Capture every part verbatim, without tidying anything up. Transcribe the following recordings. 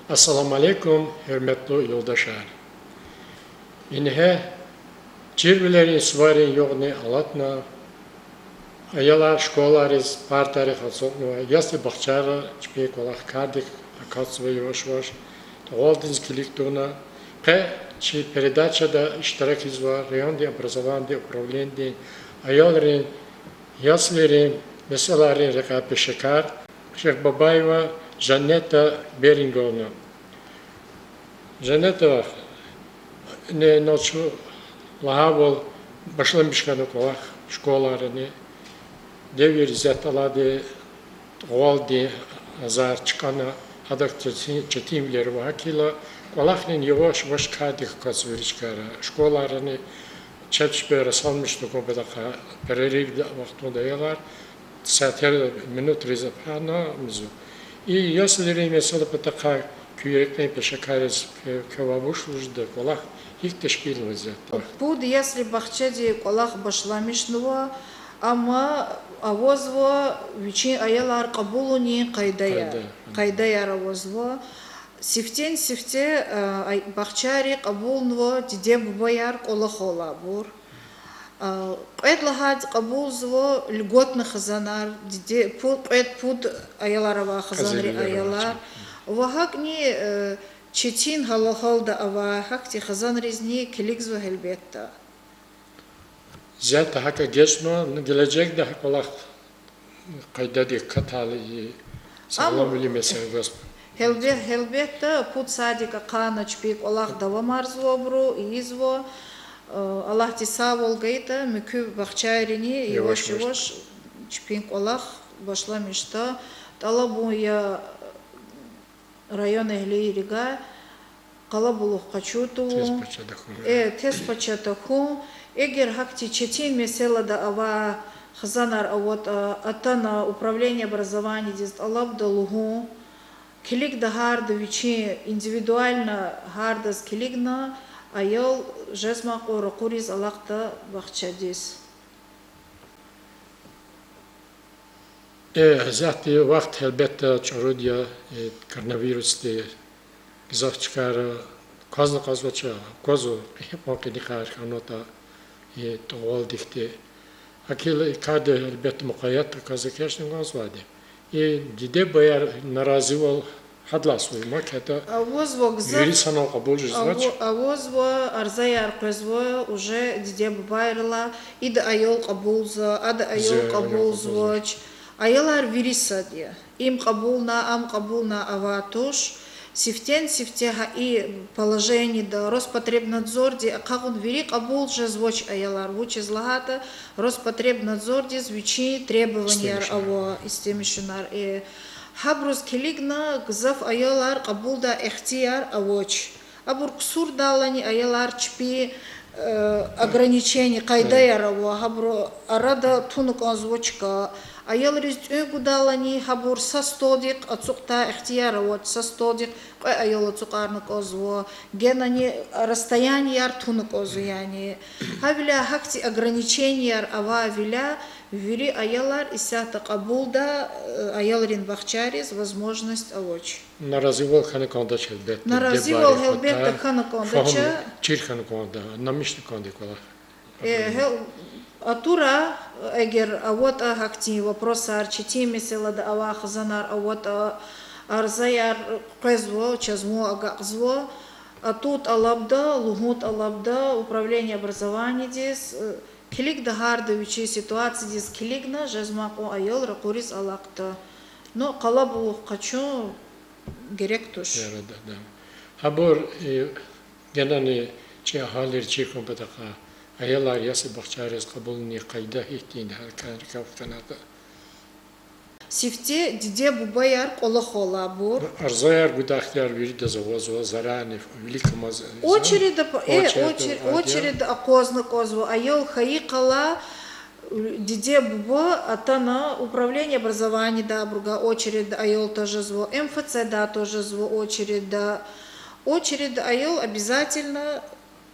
Ассаламу алейкум, гьуьрметлу юлдашар! Ингье чирвилерин суварин югъни алатна, аялар школайриз партайрихъ ацукьнавай, ясли-бахчайра чпин кӀвалах кардик акатзава яваш-яваш, тӀугъвалдиз килиг тавуна. Къе чи передачада иштиракзава райондин образованидин управленидин аялрин, яслийрин месэлайрин рекьяй пешекар Шихбабаева Жаннета Беринговна. Жаннета, ингье чун лагьайвал, башламиш хьана кӀвалах школайрани, девир исятда алайди, тӀугъвалдин азар чкӀана, гьадахъ четин, четинвилер ава, гьакӀ хьайила кӀвалахни яваш-яваш кардик акатзава вири чкайра. Школайрани чеб чпел расалмишна кун патахъай, перерывдин вахтунда аялар сятер, минутриз апарна мизу. И яслийрин месэла патахъай куь рекьин пешекарриз квевай вуч лугьуда, кӀвалах гьикӀ тешкилнава исятда? Пуд ясли-бахчади кӀвалах башламишнава, амма авазва вичин аялар кьабулунин къайдаяр, къайдаяр авазва. Сифтени-сифте, а, ай-, бахчайри кьабулнава диде-бубаяр кӀвалахал алайбур. А, кьвед лагьайди кьабулзава льготный хизанар, диде, пу-, кьвед-пуд аялар авай хизанрин аялар. Ва гьакӀни, э, четин гьал-, гьалда авай гьахьтин хизанризни килигзава гьелбетда. Исятда гьакӀ эгечӀна, ну, гележегда гьа кӀвалах къайдадик катайла, и сагъламвилин месэла гваз. Гьелбе-, гьелбетда, пуд садик ахъайна чпин кӀвалах давамарзава абуру, ийизва, э, Аллагьди сагъвал гайитӀа, муькуь бахчайрини яваш-яваш чпин кӀвалах башламишда. ТӀалабун я район эгьлийривай къалабулух къачун тавун, э, тез пача тахьун. Эгер гьахьтин четин месэлада авай хизанар аватӀа, атана управление образованиедиз тӀалабда лугьун, килигда гьарда вичин индивидуально, гьардаз килигна, аял жезмай кьван ракъуриз алахъда бахчадиз. Э, исятда вахт гьелбетда чӀуруд я, э, коронавирусди гзаф чкайра квазна кьазвач, аквазва, гьикьван къеникьар хьанватӀа, э, тӀугъвалдихъди. ГьакӀ хьайила и карда гьелбетда мукъаят акваз экечӀна кӀанзавайди. И диде-бубаяр наразивал гьадалай сувар ман кятӀа, авазва гзаф, вири санал кьабул жезвач. Авазва, арзаяр къвезва, уже диде-бубайрилай, ида аял кьабулзава, ада аял кьабулзавач. Аялар вири сад я. Им кьабулна, ам кьабулна авай туш. Сифтени-сифте гьа и положениеда Роспотребнадзорди акъудна, вири кьабул жезвач аялар, вучиз лагьайтӀа Роспотребнадзордиз вичин требованияр ава, истемишунар, э. Гьабуруз килигна, гзаф аялар кьабулдай ихтияр авач. Абур ксурдалани аялар чпи, э, ограничение, къайдаяр ава, гьабурун арада туна кӀанзава чка. Аялриз тӀуьн гудалани гьабур са столдихъ ацукьдай ихтияр авач, са столдихъ кьве аял ацукьарна кӀанзава, генани расстоянияр туна кӀанзава, яни. Гьавиляй гьахьтин ограниченияр авайвиляй вири аялар исятда кьабулдай, э, аялрин бахчайриз возможность авач. Наразивал хьана кӀандач гьелбетда. Наразивал гьелбетда хьана кӀандач. Фагьум чир хьана кӀанда, намишна кӀанда кӀвалах. Э, гьел-, атура, эгер аватӀа гьахьтин вопросар, четин месэлада авай хизанар аватӀа, арзаяр къвезва, чаз вун агакьзава, атун тӀалабда, лугьун тӀалабда управление образованиедиз, э, килигда гьарда вичин ситуациядиз килигна, жезмай кьван аял ракъуриз алахъда. Ну, къалабулух къачун герек туш. Гьабур, э, генани чи агьалийри чир хьун патахъай, аялар ясли-бахчайриз кьабулунин къайда гьихьтинди я, гьакӀан рикӀел хканатӀа. Сифте диде-бубаяр кӀвалахал алайбур. Арзаяр гудай ихтияр виридаз авазва, заранее, виликамаз, очередь, э, очередь акъвазна кӀанзава, аял хьайи хьайила, диде-буба атана, управление образованиедай абурувай очередьда аял тежезва, МФЦ-дай тежезва очередьда. Очередьда аял обязательно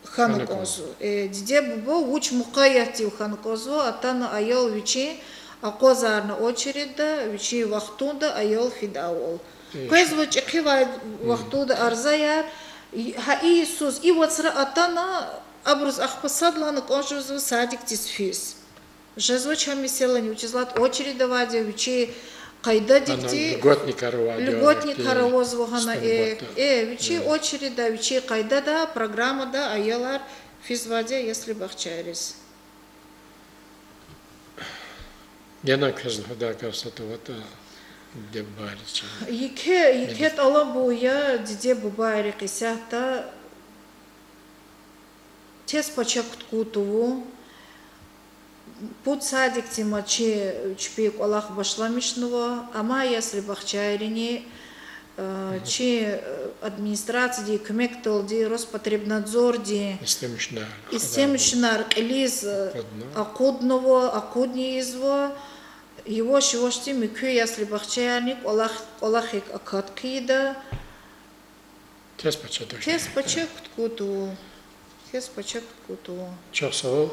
хьана кӀанзава. Э, диде-буба вуч мукъаятдив хьана кӀанзава, атана аял вичин акъвазарна очередьда, вичин вахтунда аял фидайвал. Къвезва чӀехи авай вахтунда арзаяр, гьа и йисуз, и вацра атана, абуруз ахпа сад лагьана кӀан жезва садикдиз физ. Жезва чан месэлани, вучиз лагьайтӀа очередь авайди я вичи къайдадикди, льготникар авазва гьана, э, вичи очередда, вичи къайдада, программада аялар физвайди я ясли-бахчайриз. Гена квез лугьудай гаф сад аватӀа, диде-бубайриз чна. Еке, еке тӀалабун я диде-бубайрихъ исятда: тез пача куткун тавун. Пуд садикдин мад чи чпи кӀвалах башламишнава, амма ясли-бахчайрини, э, чи, э, администрациядин куьмекдалди Роспотребнадзордин истемишунар кьилиз, э, акъуднава, акъудни ийизва. Яваш-явашди муькуь ясли-бахчаярни кӀвалах, кӀвалахик акат хъийида. Тез пача куткун тавун. Тез пача куткун тавун. Чухсагъул.